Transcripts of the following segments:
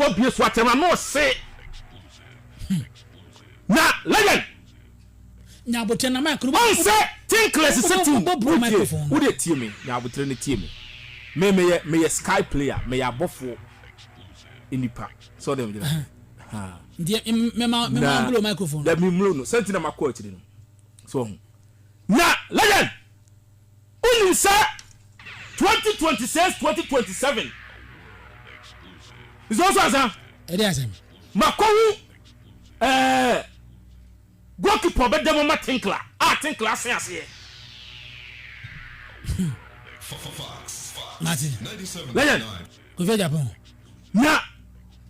Abue so akyerɛ ma na ɔse na legend. Nyabotrɛ na mic no. Ɔn sɛ Tinkler sisi team. Wobɔ bro microphone no. Wo deɛ tie me, nyabotrɛ no tie me. Me meyɛ meyɛ sky player, meyɛ abɔfoɔ nipa. Sɛ ɔde megyina. Nti mema mema blow microphone. Na mi mlo no, sɛ nti na makɔ akyiri no. So ɔho. Na legend. Wonim sɛ 2026 2027 nso nso ansa. Ɛde asɛm. Makɔhu ɛɛ goalkeeper ɔbɛda mu ama Tinkler a Tinkler ase aseɛ. Mate. Legend. Kofi Japan. Na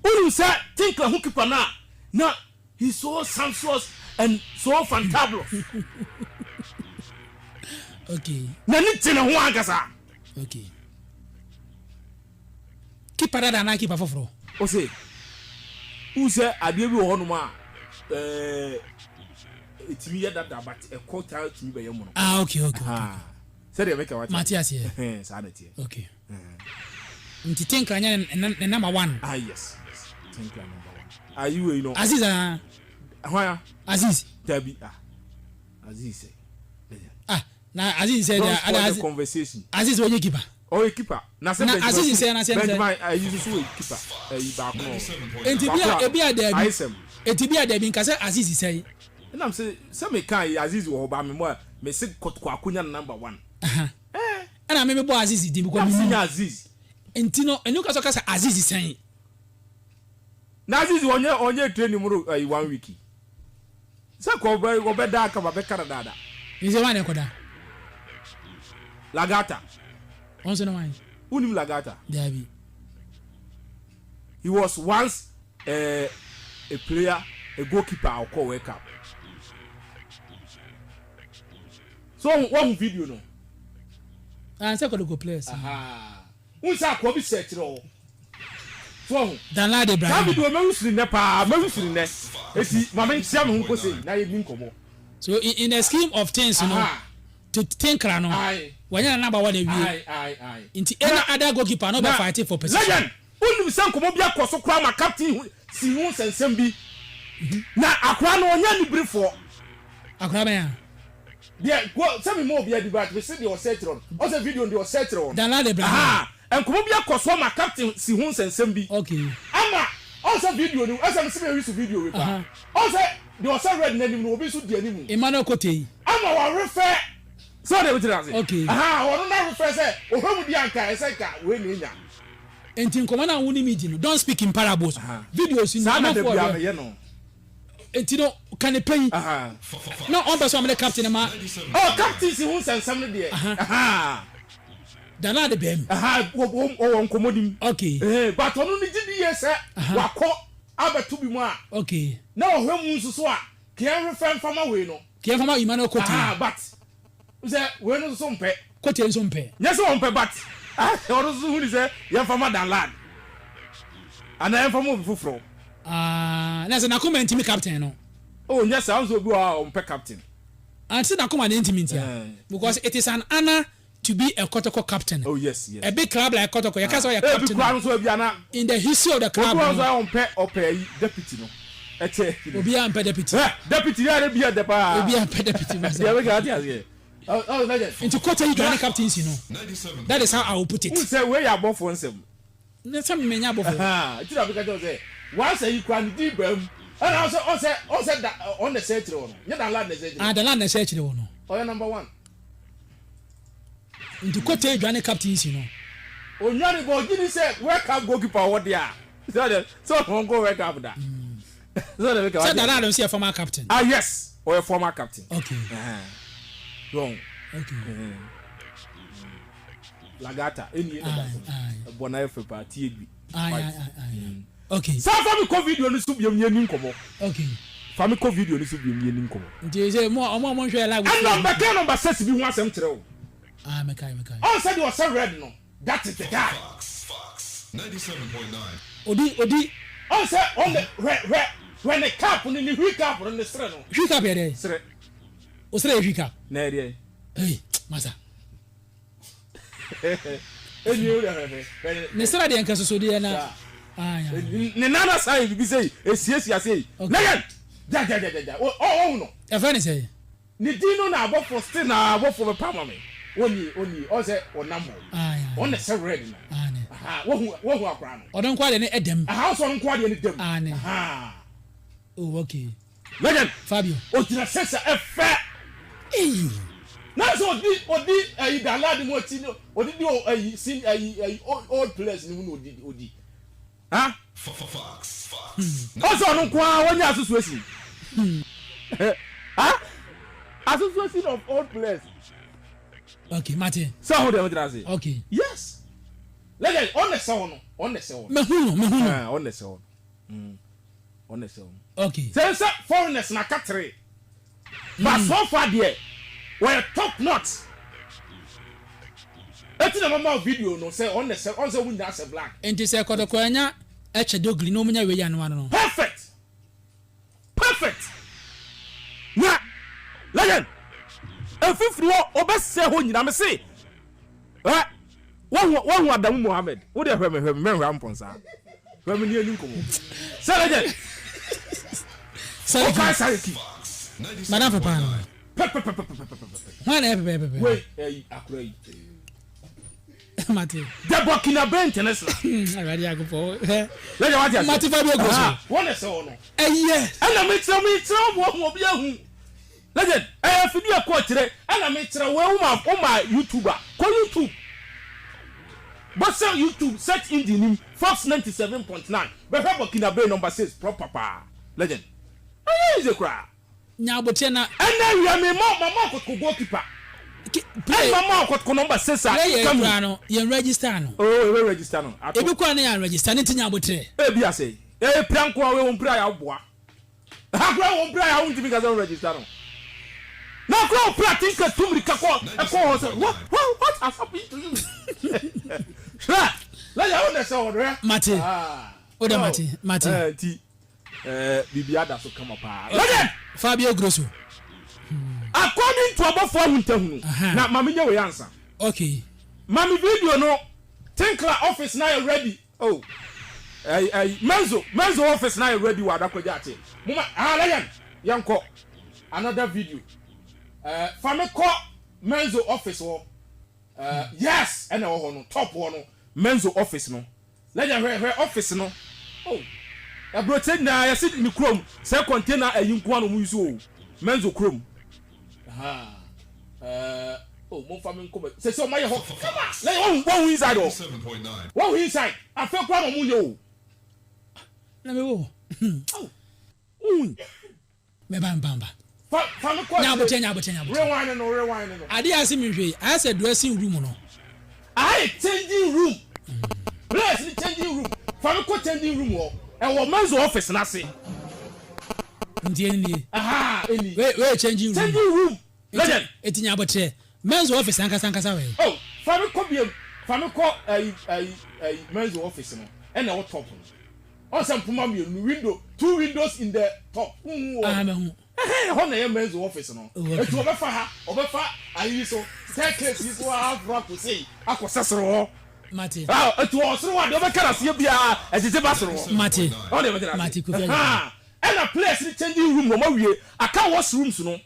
wonim sɛ Tinkler ho keeper no a na He's so sumptuous and so fantabulous. Okay. N'ani gye ne ho ankasa. Okay. Keeper dada anaa keeper foforɔ? O se, wohu sɛ adeɛ bi wɔ hɔnom a ɛɛ ɛtumi yɛ dada but ɛkɔ taa tumi bɛyɛ mono. Ah okay. Sɛdeɛ meka wate. Mate aseɛ. Saa na ɛteɛ. Okay. Nti Tinkler nyɛ ne number one. Ah yes, Tinkler number one. Ayi wei no. Aziz ah. Hwan a? Aziz. Dabi ah. Aziz sɛ. Ah na Aziz sɛ Don't spoil the conversation. Aziz wɔnyɛ keeper. Ɔyɛ keeper. Na sɛ na Aziz sɛ na sɛ Benjamin ayi soso yɛ keeper. Ayi baako no. Enti bi a ebi a dabi. Ayisɛm. Enti bi a dabi nka sɛ Aziz sɛ. Ɛnam sɛ sɛ me kan yi Aziz wɔ hɔ ba me mo a me se kɔtɔkɔ akonya number one. Eh. Ɛna me me bɔ Aziz din because me nim. Aziz. Nti no ɛnu ka sɛ ɔka sɛ Aziz sɛn. Na Aziz ɔnyɛ ɔnyɛ training mu ayi one week. Sɛ kɔ ɔbɛ ɔbɛ da aka ba bɛ ka dadaada. Nse wan na ɛkɔda. Lagata. Ɔn nso ne wan. Wonim Lagata? Daabi. He was once a, a player, a goalkeeper a ɔkɔ World Cup. So wahu video no? Ah, sɛ kɔdɔkɔ players. Wohu sɛ akoa bi hyɛ akyerɛ hɔ. So wahu? Danlad Ibrahim. Saa video mɛhu siri nnɛ paa, mɛhu siri nnɛ. Eti ma menkyea me ho nkɔ sei na yɛnni nkɔmmɔ. So in, in the scheme of things no, to Tinkra no, wanya na number one awie. Nti any other goalkeeper no bɛ fight for position. Legend, wonim sɛ nkɔmmɔ bi akɔ so koraa ma captain hu si ho nsɛnsɛm bi. Na akora no ɔnyɛ aniberefoɔ. Akora bɛn a? Deɛ go sɛ me ma obi adi but me se deɛ ɔsɛ kyerɛ no ɔsɛ video no deɛ ɔsɛ kyerɛ wɔn. Danlad Ibrahim. Ahaa nkɔmɔ bi akɔ so ama captain si ho nsɛnsɛm bi. Okay. Ama ɔnsɛ video no ɛsɛ me se me use video wei paa ɔnsɛ deɛ ɔsɛ red n'anim no obi nso di anim. Emmanuel Kotei. Ama wa refɛ sɛ ɔde ɛbɛtena ase. Okay. Ahaa ɔno na refɛ sɛ ɔhwɛ mu di anka ɛsɛ nka wei na enya. Nti nkɔmɔ no a wo ne me di no, don't speak in parables. Videos ni Saa na da amanfoɔ biara hwɛ. meyɛ no. Nti no ka ne pɛ yi na ɔmpɛ sɛ ɔmene captain ma. Oh captain si ho nsɛnsɛm no deɛ. Dana de bɛm. Ɔwɔ nkɔmɔ nim. Okay. But ɔno ne gye di yie sɛ wakɔ abɛto bi mu a. Okay. Na ɔhwɛ mu nso so a kea nhwefɛ nfama wei no. Kea nfama Emmanuel Kotee. But sɛ wei no nso mpɛ. Kotee nso mpɛ. Nyɛ sɛ ɔmpɛ but ɔno nso hu ne sɛ yɛmfa ma Danlad anaa yɛmfa ma obi foforɔ. Ah, na sɛ n'akoma ntumi captain no. Oh, nyɛ saa nso obi wɔ hɔ a ɔmpɛ captain. Ante n'akoma na ntumi ntia. Because it is an honor to be a Kotoko captain. Oh yes. A big club like Kotoko, yɛka sɛ ɔyɛ captain. Ebi kura nso ebi ana. In the history of the club. Obi wɔ nso a ɔmpɛ ɔpɛ ayi deputy no. Ɛkyɛ. Obi a mpɛ deputy. Ɛ deputy yɛ de bi yɛ dɛ paa. Obi a mpɛ deputy ma sɛ. Deɛ bɛ ka ate aseɛ. Nti Kotei yi dwane captaincy no. That is how I will put it. N sɛ wei yɛ abɔfoɔ nsɛm. Ne sɛ menya abɔfoɔ. Nti na meka kyerɛ wo sɛ once ayi koraa ne din baa mu ɛna ɔsɛ ɔsɛ ɔsɛ da ɔn na ɛsɛ akyire hɔ no nyɛ Danlad na ɛsɛ akyire. Ah Danlad na ɛsɛ akyire hɔ no. Ɔyɛ number one. Nti Kotei dwane captaincy no. Onwane bɔ ɔgye di sɛ World Cup goalkeeper ɔwɔ deɛ a sɛ ɔde sɛ ɔde ɔnkɔ World Cup da. Sɛ Danlad nso yɛ former captain. Ah yes ɔyɛ former captain. Okay. Wrong. Okay. Lagata ɛni yɛ dada so ɛbɔ na yɛ fɛ paa tie bi. Okay. Saa fa mi kɔ video ni so biom yɛ ni nkɔmɔ. Okay. Fa mi kɔ video ni so biom yɛ ni nkɔmɔ. Nti sɛ mo ɔmo a mo nhwɛ live. Ɛnna mbɛka number six bi ho asɛm kyerɛ o. Ah mɛkae mɛkae. Ɔn sɛ deɛ ɔsɛ red no that is the guy. Odi odi. Ɔn sɛ ɔn de hwɛ hwɛ hwɛ ne cap no ne hwi cap no ne sere no. Hwi cap yɛ dɛ. Sere. O sere yɛ hwi cap. Na yɛ deɛ. Hey masa. Ɛni o yɛ hwɛ hwɛ. Ne sere deɛ nka soso deɛ na. Ne nan asa yɛ bibi sɛ esiesie ase yi. Legend gyagyagyagyagya ɔhu no. Ɛfɛ ne sɛ. Ne din no na abɔfoɔ still na abɔfoɔ bɛpa ama me. Ɔnie ɔnie ɔn sɛ ɔnam hɔ. Ɔn na ɛhyɛ red no. Aha wahu wahu akora no. Ɔno nko adeɛ ne ɛdɛm. Aha ɔsɛ ɔno nko adeɛ ne dɛm. Aha. Oh okay. Legend. Fabio. Ogyina sɛsɛ ɛfɛ. Eyi. Na sɛ odi odi ɛyi danladi mu akyi no odi di ɛyi sin ɛyi ɛyi old players ni mu na odi odi. Ha? Ɔsɛ ɔno nko ara wɔnyɛ association. Ha? Association of old players. Okay, mate. Sɛ ɔho deɛ ɔgyina ase. Okay. Yes. Legend ɔna ɛsɛ hɔ no ɔna ɛsɛ hɔ no. Mehu no mehu no. Ɔna ɛsɛ hɔ no. Ɔna ɛsɛ hɔ no. Okay. Sɛ sɛ foreigners na katere. But so far deɛ wɔyɛ top notch. Eti na mama video no sɛ ɔn sɛ ɔn sɛ wɔn nyinaa sɛ black. Nti sɛ kɔtɔkɔ anya ɛkyɛ dogli na wɔn nya wei ano ano no. Perfect perfect na legend efifiri hɔ ɔbɛsɛ hɔ nyinaa mese ɛ wahu wahu Adamu Mohammed wo deɛ hwɛ me hwɛ me mɛnhwɛ ampɔnsaa hwɛ me ni ani nkɔmɔ sɛ legend Sariki ɔkae Sariki madam fɛ paa no pɛpɛpɛpɛpɛpɛpɛ hwan na ɛyɛ pɛpɛpɛpɛ wei ɛyi akora yi mate the Burkinabe international awurade akopɔ hɛ legend wate ase mate fa bi egu so wɔn na ɛsɛ hɔ no ɛyɛ ɛna mekyerɛ mekyerɛ wɔn wɔn obi ahu Legend, ɛyɛ afidie ɛkɔ akyire ɛna me kyerɛ wei woma woma YouTube a kɔ YouTube bɔ sɛ YouTube search engine nim Fox 97.9 bɛhwɛ Burkinabe number 6 proper paa Legend ɛnyɛ easy koraa. Nya aboterɛ na. Ɛnɛ awia me ma mama ɔkɔtɔkɔ goalkeeper Play ɛna mama ɔkɔtɔkɔ number 6 a player incoming. koraa no yɛn register no. Oh yɛbɛ register no ato. Ebi koraa na yɛn register no nti nya aboterɛ. Ebi asɛe ɛyɛ pira nkoa wei wɔn pira yɛ aboa. Ha koraa wɔn pira yɛ a wontumi nka sɛ register no. Na koraa wɔn pira tinka tu mirika kɔ ɛkɔ hɔ sɛ what what what has happened to you? Hwɛ na yɛ wo na ɛsɛ hɔ no hwɛ. Mate. O de mate mate. Ɛɛ nti ɛɛ biribi ada so kama paa. Legend. Fabio Grosso. According to abɔfo ahuntahunu. Na maame nye wei ansa. Okay. Maame video no Tinkler office na yɛ ready. Oh ɛyi ɛyi Menzo Menzo office na yɛ ready wɔ Adakɔ Gyaakye mo ma ah Lion yɛn kɔ another video ɛɛ fa me kɔ Menzo office hɔ ɛɛ yes ɛna ɛwɔ hɔ no top hɔ no Menzo office no Lion hwɛ hwɛ office no oh aburokyire nyinaa yɛsi ne kurom sɛ container ɛyi nko ara na wɔn use o Menzo kurom. Ahaa eh oh momfa me nkɔ baabi sɛsɛ ɔmo ayɛ hɔ kama na wɔn wɔn inside hɔ wɔn inside afei koraa na ɔmo yɛ o. Na me wo. Oh wohu. Me ba mba mba. Fa fa me kɔ akyire. Nyabokyɛ nyabokyɛ nyabokyɛ. Rewind no rewind no. Adeɛ a ase me nhwɛ yi ayɛ sɛ dressing room no. Aha yɛ changing room. Players ni changing room. Fa me kɔ changing room hɔ. Ɛwɔ Menzo office n'ase. Nti ɛni nie. Aha ɛni. Wei wei yɛ changing room. Changing room. Legend. Eti nya abotrɛ. Menzo office ankasa ankasa wɔ he? Oh fa me kɔ biom. Fa me kɔ ɛyi ɛyi ɛyi Menzo office no. Ɛna ɛwɔ top no. Ɔn sɛ mpoma mienu window two windows in the top. Wonhu wɔ. Ah mahu. Ɛhɛn ɛhɔ na ɛyɛ Menzo office no. Oh okay. Eti ɔbɛfa ha ɔbɛfa ayi yi so staircase yi so aforo akɔ sei akɔ sɛ soro hɔ. Mate. Ah eti wɔ soro hɔ a deɛ ɔbɛka n'aseɛ biara ɛgyegye ba soro hɔ. Mate. Ɔn deɛ mɛgyina ase. Mate Kofi Agyeman. Ɛhaa ɛna players no changing room wɔn awie aka wash rooms no.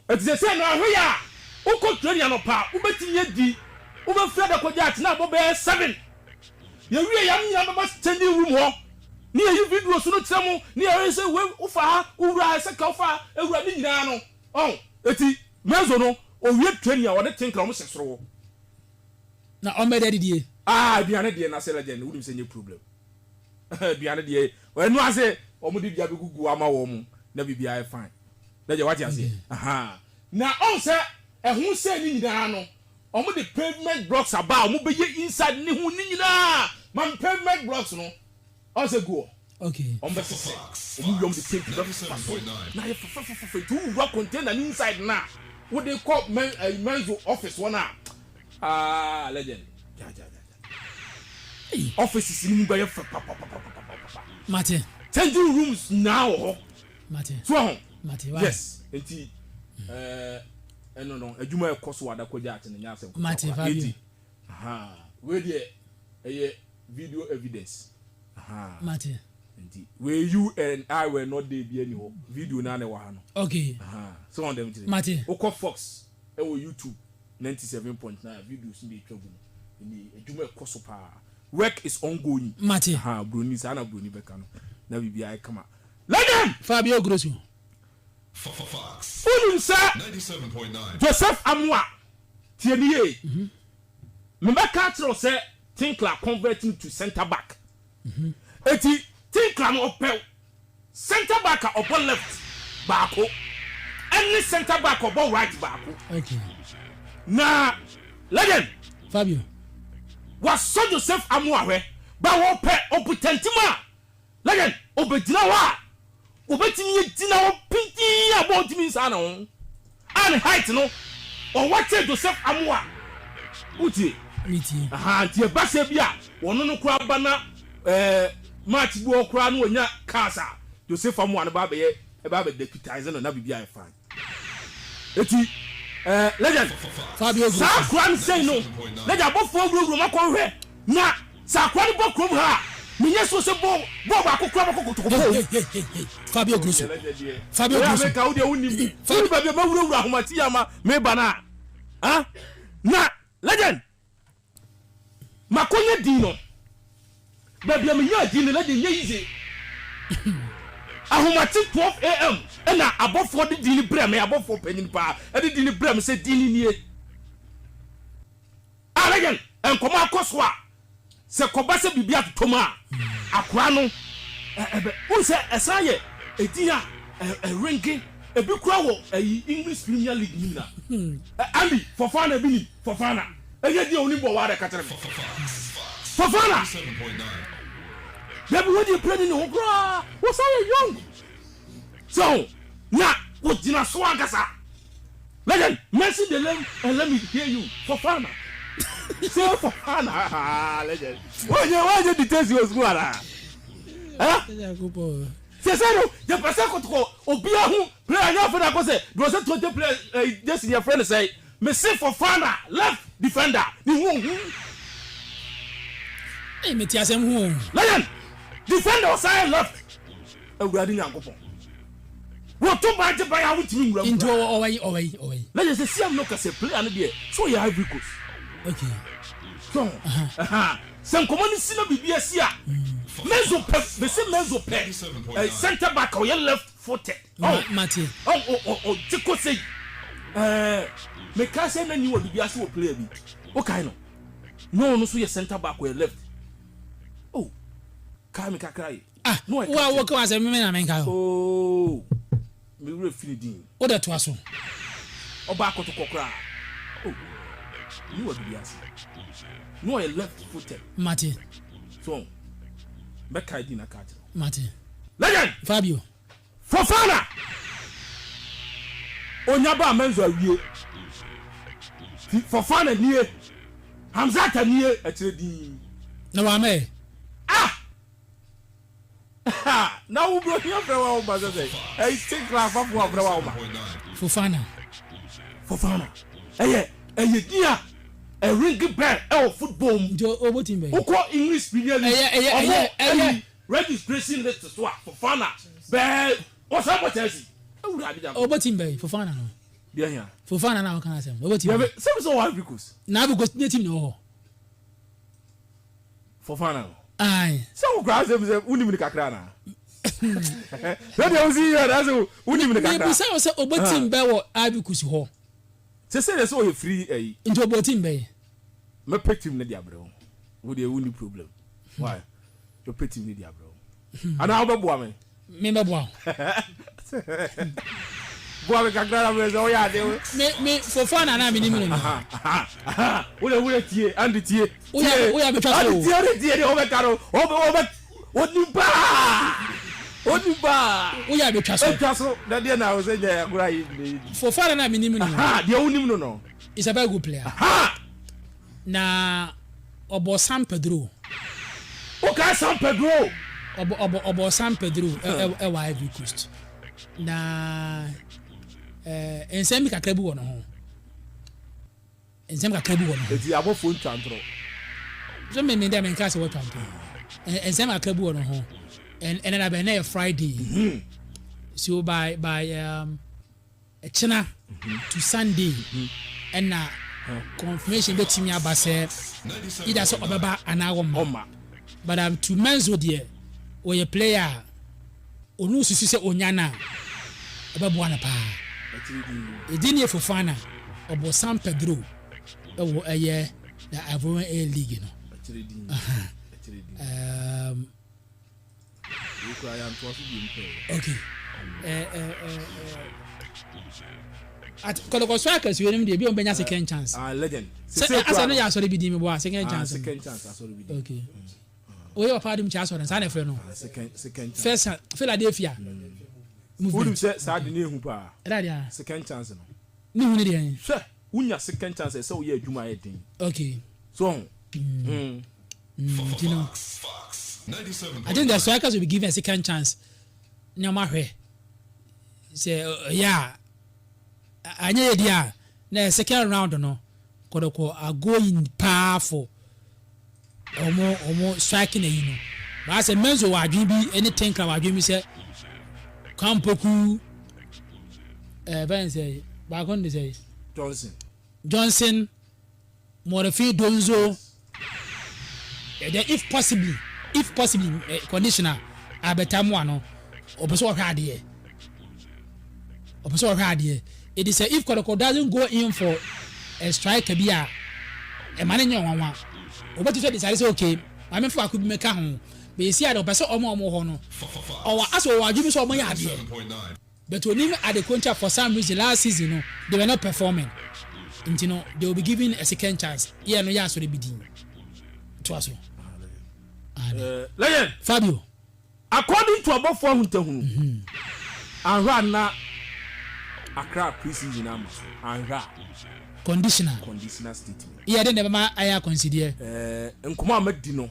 Eti sɛsɛɛ no ahwɛ yɛ a wokɔ training anɔpa a wobɛtumi adi wobɛfiri adakɔgya atena abɔ bɛyɛ 7 yɛwie yɛ a mo nyinaa bɛba changing room hɔ ne yɛyi videos no kyerɛ mo ne yɛhwɛ sɛ wei wofa ha wowura ha sɛ ka wofa ha ewura ne nyinaa no ɔn eti Menzo no owie training a ɔne Tinkler wɔn hyɛ soro hɔ. Na ɔmmɛda adidie. Ah aduane deɛ na sɛ legend wonim sɛ nyɛ problem. Aduane deɛ ɛno ase wɔn de dua bɛgugu ama wɔn na biribiara yɛ fine. Na deɛ wate aseɛ. Ahaa. Na ɔn sɛ ɛho sɛ ne nyinaa no wɔn de pavement blocks aba a wɔn bɛyɛ inside ne ho ne nyinaa ma pavement blocks no ɔn sɛ gu hɔ. Okay. Wɔn bɛ sesɛ wɔn wie wɔn de paint bɛ fefa so na ayɛ fɛfɛfɛfɛ nti wo wura container ne inside no a wode kɔ men ɛyi menzo office hɔ no a ah legend gya gya gya gya offices no mu bɛyɛ fɛ papapapapapa. Mate. Changing rooms nyinaa wɔ hɔ. Mate. So aho. Mate. Why? Yes. Nti ɛɛ ɛno no adwuma ɛkɔ so wɔ adakɔgya ate no nyɛ asɛm ketewa Mate koraa. Fabio. Eti ahaa wei deɛ ɛyɛ video evidence. Ahaa. Mate. Nti wei you and I were not there bi ani hɔ. Video no ara na ɛwɔ ha no. Okay. Ahaa. So wɔn dɛm kyerɛ. Mate. Wokɔ Fox ɛwɔ YouTube 97.9 videos no bi atwa gu no. Ɛni adwuma ɛkɔ so paa. Work is ongoing. Mate. Ahaa, broni saa na broni bɛka no. Na biribi ayɛ kama. Legend! Fabio Grosso. Wonim sɛ Joseph Amoah, tie me yie, mebɛka akyerɛ wo sɛ Tinkler convert no to centre back. Eti Tinkler no ɔpɛ centre back a ɔbɔ left baako ɛne centre back a ɔbɔ right baako. Na Legend, Fabio. Wasɔ Joseph Amoah hwɛ, ba wɔpɛ ɔbutantim a Legend, obegyina hɔ a, obetumi agyina hɔ pintinn a bɔɔl ntumi nsan ne ho. A ne height no, ɔwɔ kyɛn Joseph Amoah. Wotie? Metie. Aha, nti ɛba sɛ bi a wɔno no koraa ba na ɛɛ match bi wɔ hɔ koraa na wɔnya cars a, Joseph Amoah no ba abɛyɛ, ɛba abɛ deputize no na biribi ayɛ fine. Eti eh, legend. Fabio Saa akora no sei no, legend abɔfoɔ wurawura mu akɔhwɛ na sɛ akora no bɔ kurom ha a, menyɛ sure sɛ bɔɔl bɔɔl baako koraa bɛkɔ kotoko pɔ. Fabio Grosso. Fabio Grosso. Meka wo deɛ wonim. Wonim baabi a mawurawura ahomakye yi ama meba no a. Ah, na legend. Makɔnya din no. Baabi a menyaa din no, na deɛ nyɛ yiye. Ahomakye 12 AM na abɔfoɔ de din no brɛɛ me, abɔfoɔ panyin paa de din no brɛɛ me sɛ din no nie. A na yɛn nkɔmmɔ akɔ so a, sɛ kɔba sɛ biribi atotɔ mu a, akora no ɛbɛ, wohu sɛ ɛsan yɛ edin a ɛrenge, ebi kura wɔ ɛyi English Premier League nim na. Andy Fofana ebi nim. Fofana, ɛnyɛ din a onim bɔ waa dɛ ka kyerɛ me. Fofana! Dabi wadi pere ne ne ho koraa, wɔsan yɛ young. So na wogyina so ankasa. Legend, mention the name and let me hear you. Fofana. Say Fofana. Ah, legend. Wọ́n yẹ wọ́n yẹ details wɔ sukuu ara. Sese no, yɛ pɛ sɛ kotoko obiara ho player nyɛ afei na akɔ sɛ deɛ ɔsɛ 20 players ɛyi jesi yɛ frɛ no sɛ. Mese Fofana left defender ne ho ohu. Ei mete asɛm ho o. Lion defender ɔsan yɛ left awurade nyankopɔn wɔto ban gye ban a wontumi nwura mu Nti ɔwɔ ɔwɔ yi ɔwɔ yi ɔwɔ yi. Na yɛ sɛ siam no kɛsɛ player no deɛ sɛ ɔyɛ Ivory Coast. Okay. So uh-huh. Sɛ nkɔmɔ no si na biribi asi a Menzo pɛ mese Menzo pɛ eh, center back a ɔyɛ left footed. Ma mate. Oh oh oh oh gye kɔ sei. Ɛɛ mekae sɛ na ni wɔ biribi ase wɔ player bi. Wokae no? Na ɔno nso yɛ center back ɔyɛ left. Oh kae me kakra yi. Ah Na ɔyɛ wo a captain. woka w'asɛm me na menkae o. Oh me werɛ fi ne din. Wo dɛ toa so. Ɔbaa kɔtɔkɔ koraa. Oh ni wɔ biribi ase. Na ɔyɛ left footed. Mate. So mɛkae din aka akyerɛ wo. Mate. Legend! Fabio. Fofana! Onya ba Menzo awie. Ti Fofana nie. Hamzata nie ɛkyerɛ din. Na wama ɛ. Ah! Na wo bro hia frɛ wa wo ba sɛ sɛ. Ɛyi tinkla afafo wa frɛ wa wo ba. Fofana. Fofana. Ɛyɛ ɛyɛ din a ɛringi bell ɛwɔ football mu. Nti ɔbɔ team bɛn? Wokɔ English Premier League. Ɛyɛ ɛyɛ ɛyɛ ɛyɛ. Registration list so a Fofana bɛɛ ɔsan bɔ Chelsea awurade Nyankopɔn. Ɔbɔ team bɛn Fofana no. Deɛ hia. Fofana na ɔka asɛm ɔbɔ team. Yɛ sɛ sɛ ɔwɔ Ivory Coast. Na Ivory Coast ne team na ɛwɔ hɔ. Fofana no. Ayi. Sɛ wo kura asɛm sɛ wonim ne kakra na. Sɛ deɛ wosi yɛ na sɛ wonim ne kakra. Mebusa wo sɛ ɔbɔ team bɛn wɔ Ivory Coast hɔ. Sɛ sɛ deɛ sɛ ɔyɛ free ɛyi. Nti ɔbɔ team bɛn. Mɛpɛ team no de abrɛ wo. Wo deɛ wonni problem. Why? Wopɛ team no di abrɛ wo. Anaa wobɛboa me? Me bɛboa wo. Boa me kakra na meyɛ sɛ woyɛ ade. Me me Fofana na menim no no. Wode wode tie Andy tie. Woyɛ woyɛ abɛtwa so. Andy tie wode tie deɛ wobɛka no. Wobɛ wobɛ onim paa. Onim paa. Woyɛ abɛtwa so. Atwa so na deɛ na wo sɛ nyɛ agorɔ ayi. Fofana na menim no no. Deɛ wonim no no. Is a very good player. Na ɔbɔ San Pedro. Wokae San Pedro? Ɔbɔ ɔbɔ ɔbɔ San Pedro ɛwɔ Ivory Coast. Na ɛɛ nsɛm bi kakra bi wɔ ne ho. Nsɛm kakra bi wɔ ne ho. Eti abɔfoɔ ntwa ntorɔ. So me me dɛ menka sɛ wɔtwa ntorɔ. Nsɛm kakra bi wɔ no ho. Ɛnɛ na bɛn na yɛ Friday. So by ɛkyena to Sunday ɛna confirmation bɛtumi aba sɛ either sɛ ɔbɛba anaa ɔmma. Ɔma. But to Menzo deɛ, ɔyɛ player a ɔno susu sɛ onya no a ɛbɛboa no paa. Akyiri din. Ɛdi ne yɛ Fofana, ɔbɔ San Pedro ɛwɔ ɛyɛ the Ivorian A League no. Akyiri din, akyiri din. Wei kura yɛ antoa so bi mpɛ. Okay, at Kɔtɔkɔ strikers wei nom deɛ, ebi wɔn bɛnya second chance. Ah, legend. Sɛ asɛ no yɛ asɔre bi din mi bɔ a second chance no. Second chance asɔre bi din. Okay, oyɛ papa adum kyɛ asɔre saa na ɛfrɛ no. Ah, second chance. First chance, Philadelphia Wonim Movement. sɛ saa de ne ehu paa. Ɛda deɛ. Second chance no. Ne hu ne deɛ. Hwɛ, wonya second chance, ɛsɛ woyɛ adwuma ayɛ den. So ɔho. Nti no I think the strikers will be given a second chance ne ɔmo ahwɛ sɛ ɛyɛ a anyɛ yɛ di a na second round no Kɔtɔkɔ are going paa for ɔmo striking ayi no baasɛ Menzo wɔ adwene bi ɛne Tinkra wɔ adwene bi sɛ Kwampoku bɛn sɛ baako no de sɛ Johnson. Johnson Mɔrefi Donzo. Then if possibly conditioner abɛta mu a no ɔpɛ sɛ ɔhwɛ adeɛ, ɔpɛ sɛ ɔhwɛ adeɛ. It is sɛ if Kɔtɔkɔ doesn't go in for a striker bi a ɛma ne nyɛ ɔnwanwa, ɔbɛti sɛ decide sɛ okay, maame fo baako bi mɛka ho bɛyɛsi ade. Ɔpɛ sɛ ɔmo hɔ no ɔwɔ asɛ ɔwɔ adwene sɛ ɔmo yɛ adeɛ, but onim ade konta. For some reason last season no they were not performing, nti no they will be given a second chance. Yɛ no yɛ asɔre bi din toa so. Legend. Fabio. According to abɔfo ahuntahunu, ahwɛ a na Accra pre-season ama so ahwɛ a. Conditional. Conditional statement. Yɛ de na ɛbɛma ayɛ akɔnsideɛ. Nkɔmɔ a madi no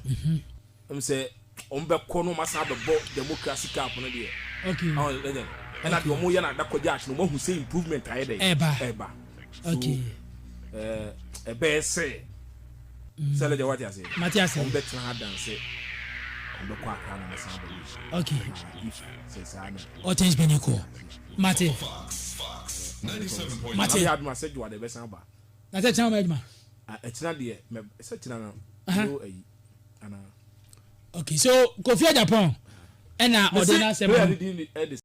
sɛ ɔmo bɛkɔ no, ɔmo asan abɛbɔ Democracy Cup no deɛ. Ɔn legend, ɛna deɛ ɔmo yɛ na adakɔgye akyi no, ɔmo ahu sɛ improvement ayɛ dɛ. Ɛba. Ɛba. So ɛbɛyɛ sɛ legend, wate ase? Mate ase. Ɔmo bɛtena ha dan sɛ ɔmo bɛkɔ Accra na ɔmo asan abɛyɛ. If sɛ saa no. All things being equal, mate, mate. Abi adum asɛ dwa de bɛsan ba. Na sɛ kyɛn wɔn adwuma. Ah, ɛkyina deɛ mɛ sɛ kyina no no ayi ana. Okay, so Kofi Japan ɛna ɔde n'asɛm player no de din ɛde.